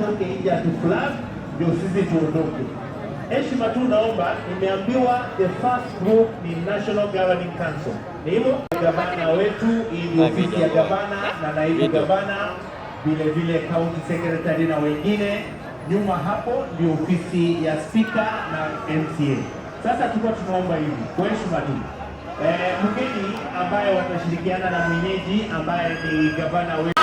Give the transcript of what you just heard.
atoke nje atuflag ndio sisi tuondoke. Heshima tu naomba, nimeambiwa the first group ni National Governing Council. Ni hivyo, gavana wetu, hii ni ofisi ya gavana na naibu gavana, vile vile county secretary na wengine. Nyuma hapo ndio ofisi ya speaker na MCA. Sasa tulikuwa tunaomba hivi kwa heshima tu, mgeni ambaye watashirikiana na mwenyeji ambaye ni gavana wetu.